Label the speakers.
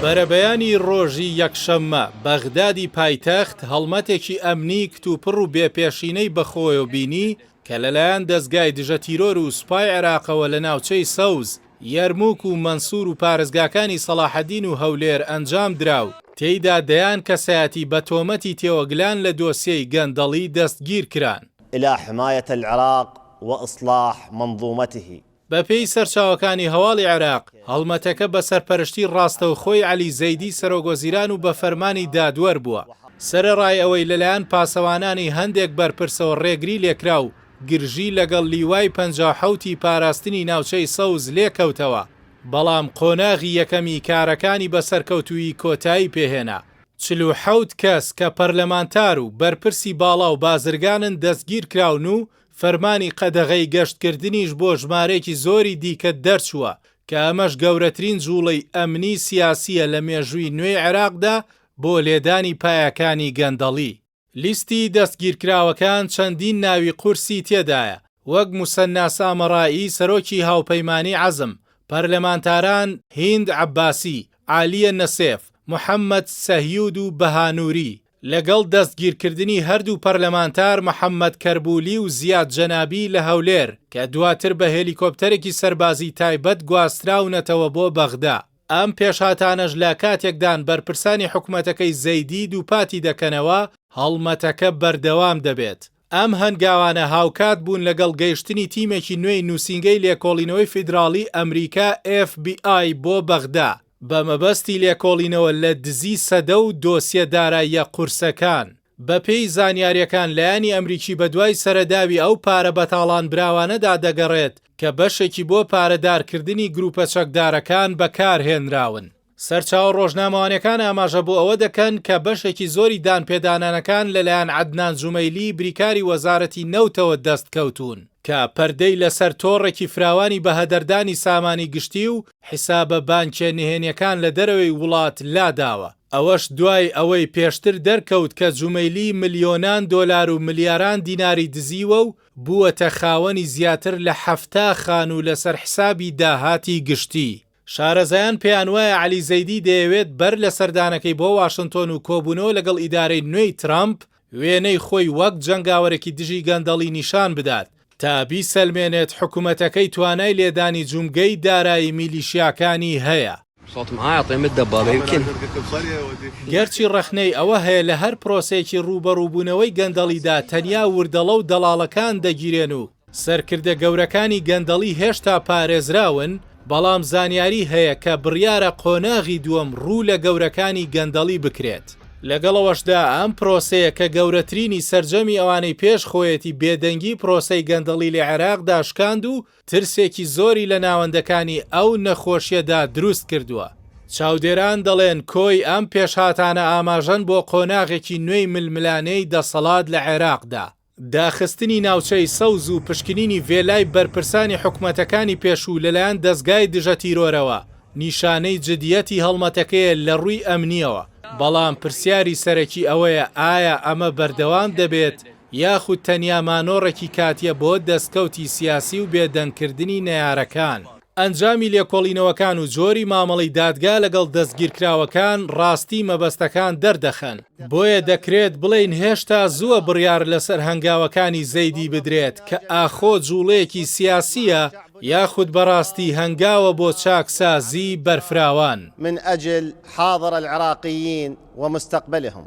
Speaker 1: بەرەبەیانی ڕۆژی یەکشەممە، بەغدادی پایتەخت هەڵمەتێکی ئەمنی کتوپڕ و بێپێشینەی بەخۆیەوە بینی کە لەلایەن دەزگای دژەتیرۆر و سوپای عێراقەوە لە ناوچەی سەوز، یەرموک و مەنسور و پارێزگاکانی سەڵاحەدین و هەولێر ئەنجام درا و تێیدا دەیان کەسایەتی بە تۆمەتی تێوەگلان لە دۆسیەی گەندەڵی دەستگیرکران.
Speaker 2: الی حمایە العراق و اصلاح منظومته.
Speaker 1: بەپێی سەرچاوەکانی هەواڵی عێراق، هەڵمەتەکە بە سەرپەرشتی ڕاستەوخۆی عەلی زەیدی سەرۆکوەزیران و بە فەرمانی دادوەر بووە، سەرەڕای ئەوەی لەلایەن پاسەوانانی هەندێک بەرپرسەوە ڕێگری لێکرا و گرژی لەگەڵ لیوای 57 ی پاراستنی ناوچەی سەوز لێکەوتەوە، بەڵام قۆناغی یەکەمی کارەکانی بە سەرکەوتوویی کۆتایی پێهێنا. 47 کەس کە پەرلەمانتار و بەرپرسی باڵا و بازرگانن دەستگیرکراون و فەرمانی قەدەغەی گەشتکردنیش بۆ ژمارەیەکی زۆری دیکە دەرچووە، کە ئەمەش گەورەترین جوڵەی ئەمنی سیاسییە لە مێژووی نوێی عێراقدا بۆ لێدانی پایەکانی گەندەڵی. لیستی دەستگیرکراوەکان چەندین ناوی قورسی تێدایە، وەک موسەننا سامەڕائی سەرۆکی هاوپەیمانی عەزم، پەرلەمانتاران هیند عەباسی، عالیە نەسێف، محەمەد سەهیود و بەها نوری، لەگەڵ دەستگیرکردنی هەردوو پەرلەمانتار محەمەد کەربولی و زیاد جەنابی لە هەولێر، کە دواتر بە هێلیکۆپتەرێکی سەربازی تایبەت گواستراونەتەوە بۆ بەغدا. ئەم پێشهاتانەش لە کاتێکدان بەرپرسانی حکومەتەکەی زەیدی دووپاتی دەکەنەوە هەڵمەتەکە بەردەوام دەبێت. ئەم هەنگاوانە هاوکات بوون لەگەڵ گەیشتنی تیمێکی نوێی نووسینگەی لێکۆڵینەوەی فیدراڵی ئەمریکا FBI بۆ بەغدا، بە مەبەستی لێکۆڵینەوە لە دزی سەدە و دۆسیە داراییە قورسەکان. بەپێی زانیارییەکان لایەنی ئەمریکی بەدوای سەرەداوی ئەو پارە بەتاڵانبراوانەدا دەگەڕێت کە بەشێکی بۆ پارەدارکردنی گروپە چەکدارەکان بەکارهێنراون. سەرچاوە ڕۆژنامەوانیەکان ئاماژە بۆ ئەوە دەکەن کە بەشێکی زۆری دانپێدانانەکان لەلایەن عەدنان جومەیلی بریکاری وەزارەتی نەوتەوە دەستکەوتوون کە پەردەی لەسەر تۆڕێکی فراوانی بەهەدەردانی سامانی گشتی و حیسابە بانکیە نهێنیەکان لە دەرەوەی وڵات لاداوە. ئەوەش دوای ئەوەی پێشتر دەرکەوت کە جومەیلی ملیۆنان دۆلار و ملیاران دیناری دزیوە و بووەتە خاوەنی زیاتر لە 70 خانوو لەسەر حسابی داهاتی گشتی. شارەزایان پێیانوایە عەلی زەیدی دەیەوێت بەر لە سەردانەکەی بۆ واشنتۆن و کۆبوونەوە لەگەڵ ئیدارەی نوێی ترەمپ، وێنەی خۆی وەک جەنگاوەرێکی دژی گەندەڵی نیشان بدات، تا بیسەلمێنێت حکومەتەکەی توانای لێدانی جومگەی دارایی میلیشیاکانی هەیە. گەرچی ڕەخنەی ئەوە هەیە لە هەر پرۆسەیەکی ڕووبەڕووبوونەوەی گەندەڵیدا تەنیا وردەڵە و دەڵاڵەکان دەگیرێن و سەرکردە گەورەکانی گەندەڵی هێشتا پارێزراون، بەڵام زانیاری هەیە کە بڕیارە قۆناغی دووەم ڕوو لە گەورەکانی گەندەڵی بکرێت. لەگەڵ ئەوەشدا ئەم پرۆسەیە کە گەورەترینی سەرجەمی ئەوانەی پێش خۆیەتی بێدەنگی پرۆسەی گەندەڵی لە عێراقدا شکاند و ترسێکی زۆری لە ناوەندەکانی ئەو نەخۆشیەدا دروست کردووە. چاودێران دەڵێن کۆی ئەم پێشهاتانە ئاماژەن بۆ قۆناغێکی نوێی ململانێی دەسەڵات لە عێراقدا. داخستنی ناوچەی سەوز و پشکنینی ڤێلای بەرپرسانی حکومەتەکانی پێشوو لەلایەن دەزگای دژە تیرۆرەوە، نیشانەی جدیەتی هەڵمەتەکەیە لە ڕووی ئەمنییەوە، بەڵام پرسیاری سەرەکی ئەوەیە ئایا ئەمە بەردەوام دەبێت یاخود تەنیا مانۆڕێکی کاتییە بۆ دەستکەوتی سیاسی و بێدەنگکردنی نەیارەکان؟ ئەنجامی لێکۆڵینەوەکان و جۆری مامەڵەی دادگا لەگەڵ دەستگیرکراوەکان ڕاستی مەبەستەکان دەردەخەن، بۆیە دەکرێت بڵێین هێشتا زووە بڕیار لەسەر هەنگاوەکانی زەیدی بدرێت کە ئاخۆ جوڵەیەکی سیاسییە یاخود بەڕاستی هەنگاوە بۆ چاکسازیی بەرفراوان.
Speaker 2: من اجل حاضر العراقیین ومستقبلهم.